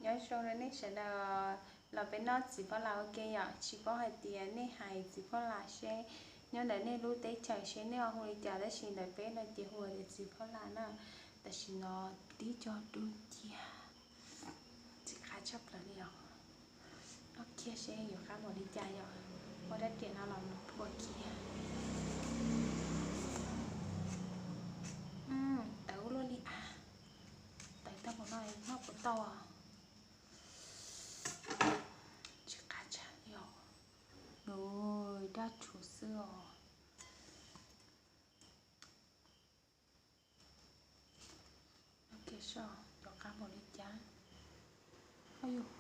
Nyob zoo rau nej sawv daws los peb noj txiv phab las ua ke yom. Tsis paub hais tias nej hais txiv phab las seb nyob ntawm nej lub teb chaws seb nej ho hu li cas, tab sis ntawm peb no ces hu tias txiv phab las na. Tam sim no tib co dub nciab, txiv qab tshaj plaws li os. Noj kiag seb yuav qab npaum li cas yom. Ua rab riam no los mus ua kiag. Tawv ua luaj li as. Tawv tag npaum no noj puas tau os? Tsis qab tshaj li os. Nws daj rhuv xwb os. Noj kiag seb yuav qab npaum li cas. Au yus,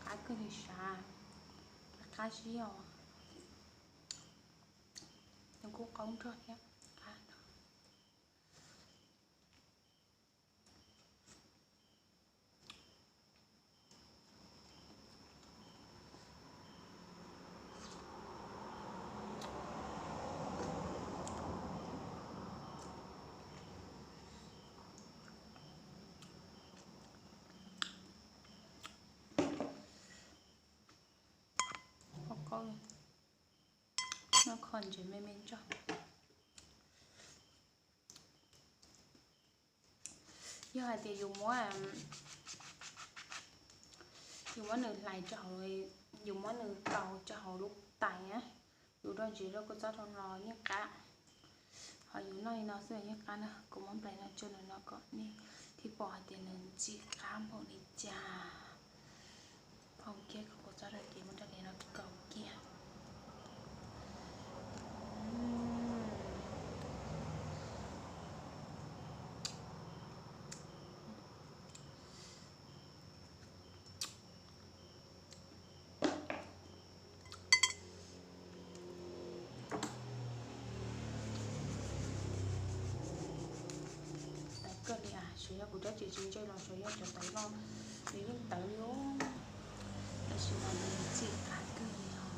qab kawg li sav, qab zib os. Nws kuj qaub nrog thiab, qab nrog. Noj kho ntses me me ntsaug. Yog hais tias yus muab, yus muab nws hlais rau hauv, yus muab nws kaus rau hauv lub tais na, yus rau ntsev rau kua txob rau no yeej qab. Ho yus noj li no xwb yeej qab na. Kuv muab nplais no tso nws no kom nej thiaj pom hais tias nws ntxim qab npaum li cas. Phoo kiag kua txob rau ces muab rab riam no kaus kiag. Tawv kawg li as, xyov yog kuv rab riam tsis ntse los xyov yog cov tawv no nws yeej tawv li os. Tab sis mas nws ntxim qab kawg li os.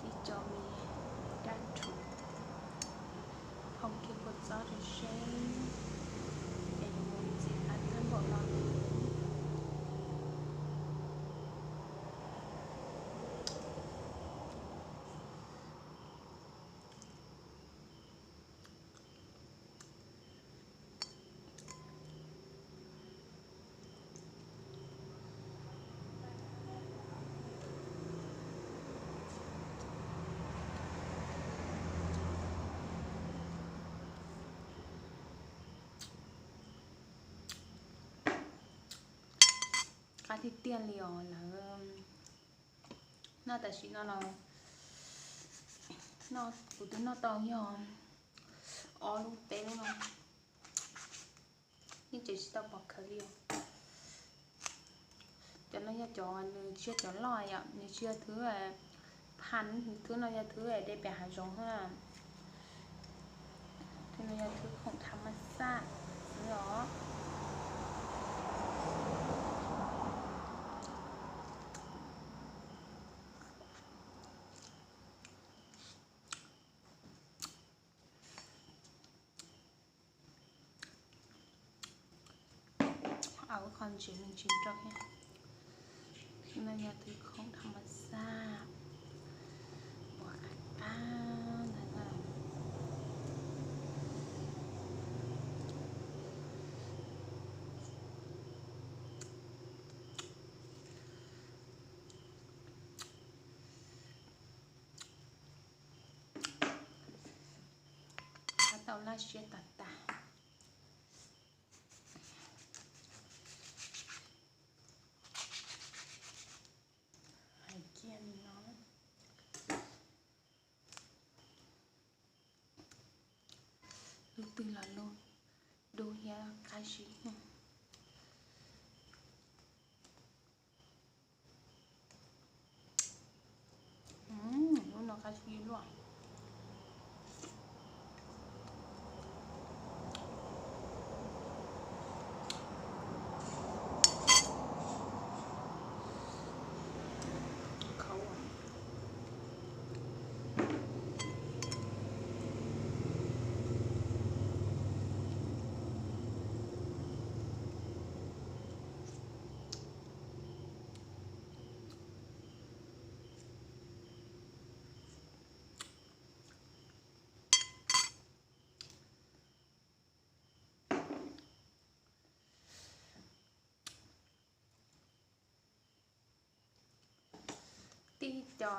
Tib co me daj rhuv, phoo kiag kua txob rau seb ces yuav mus ntxim qab tag npaum no. Qab tiag tiag li os lawv. Noj tam sim no los, kuv twb noj tau yog ob lub peb lub no, yeej tseem tsis tau pom khawv li os. Cov no yog cov, nws tsis yog cov loj yom, nws tsis yog thwb phan, thwb no yog thwb de pem hav zoov na. Thwb no yog thwb khoom tham mas xaj xwb os. Au, qhov ntsev nws tsis nrog thiab. No yog thwb khoom tham mas xaj, uas qab qab ntawd na. Qab tau laj siab tas tas. Hais kiag li no, lub twg los lub dub thiab qab zib. Lub no qab zib luaj. Ib co,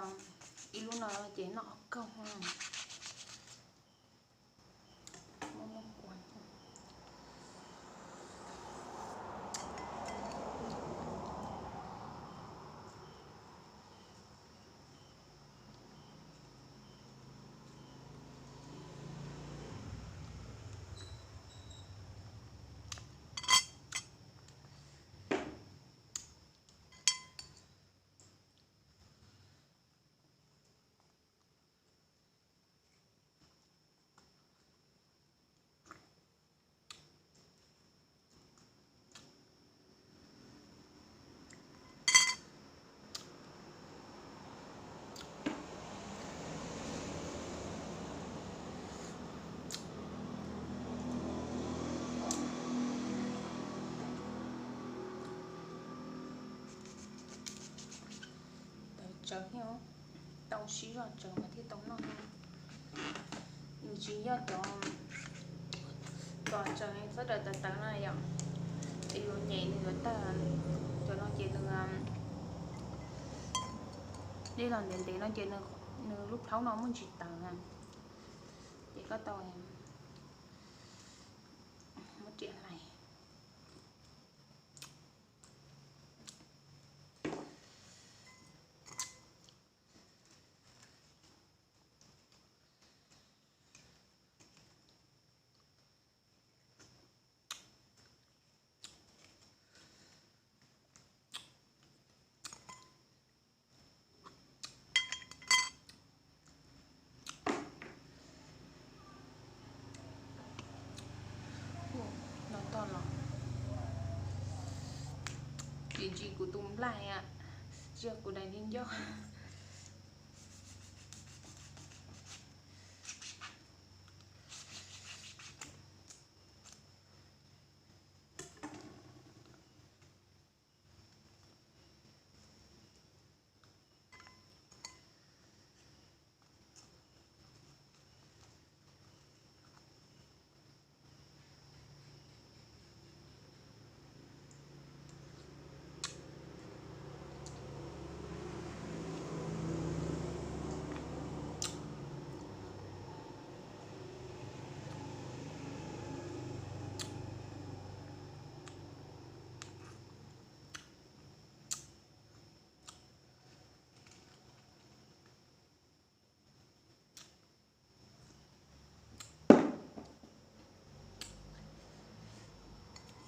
ib lub no ces noj ob kaug. Tawv tsawv thiab, tau sib zog tsawv mas thiaj tau noj. Nws tsis yog cov, cov tsawv txhob daws tawv tawv no yom, es yuav nyem nws yuav tawg. Cov no ces nws, dej los ntev ntev no ces nws lub plhaub no muaj ntsis tawv, ces koj tau muab riam hlais. No tog los, tsis ntsis kuv tus nplaig, tsis yog kuv daim niag ncauj.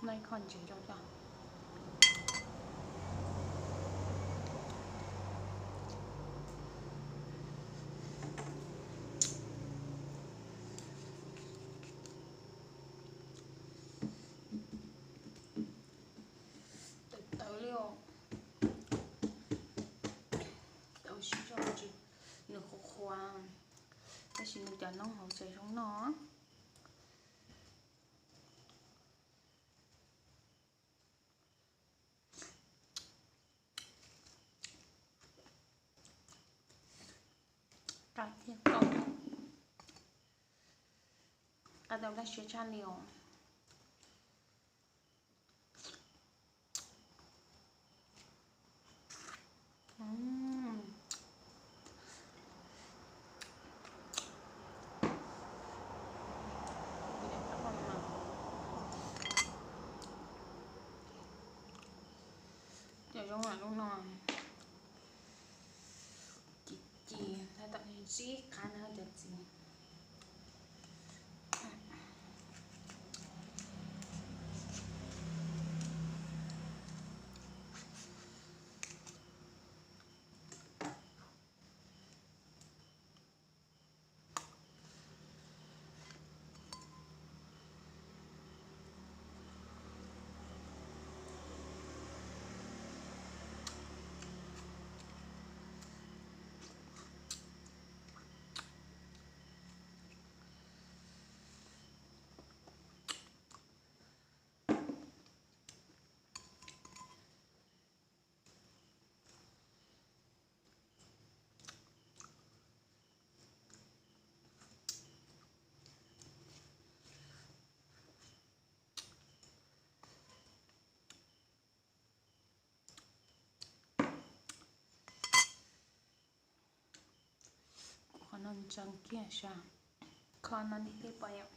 Noj ib qho ntsev rau cov. Tawv tawv li os. Tau sib zog tsis, nws qhuav qhuav, tab sis nws cov noob hauv tseem zoo noj. Qab thiab kauj, qab tau laj siab tshaj li os. Cov zoo lub no, ci ci, tab tom ntsib qab na cov txiv. no ntsees kiag sav, kho no li thiaj pom yom.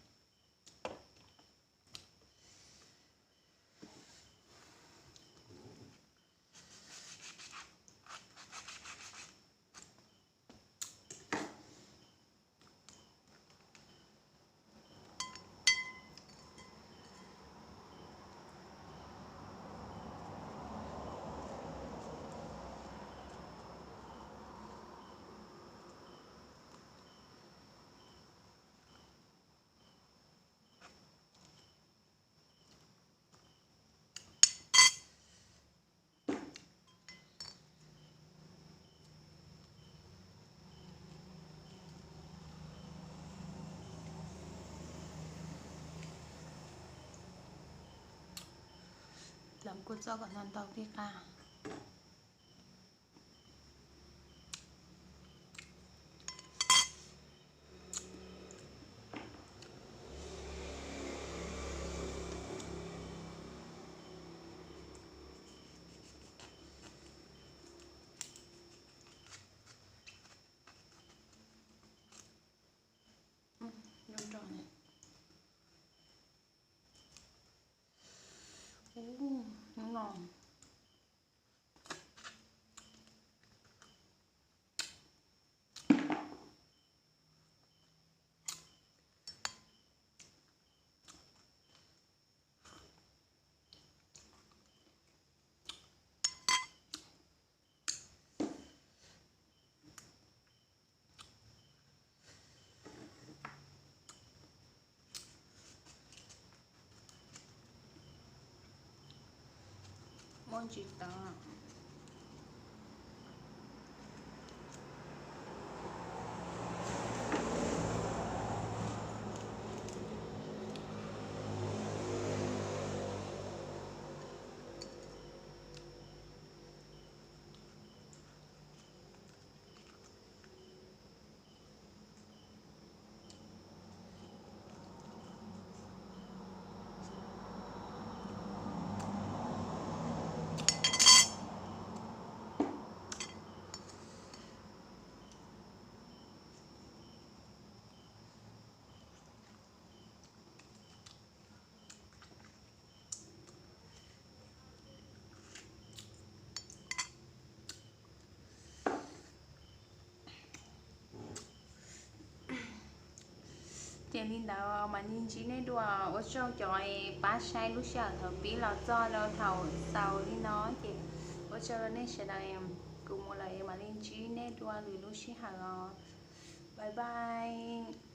Los kuj txoj kom ntau ntau pib qab. Muab ntsis tawv. Ces li ntawd mam li ntsib nej dua. Ua tsaug cov pab saib lub sij hawm thaum pib los txog rau thaum xaus li no ces ua tsaug rau nej sawv daws. Kuv mus lawm es mam li ntsib nej dua lwm lub sij hawm os. Bye bye.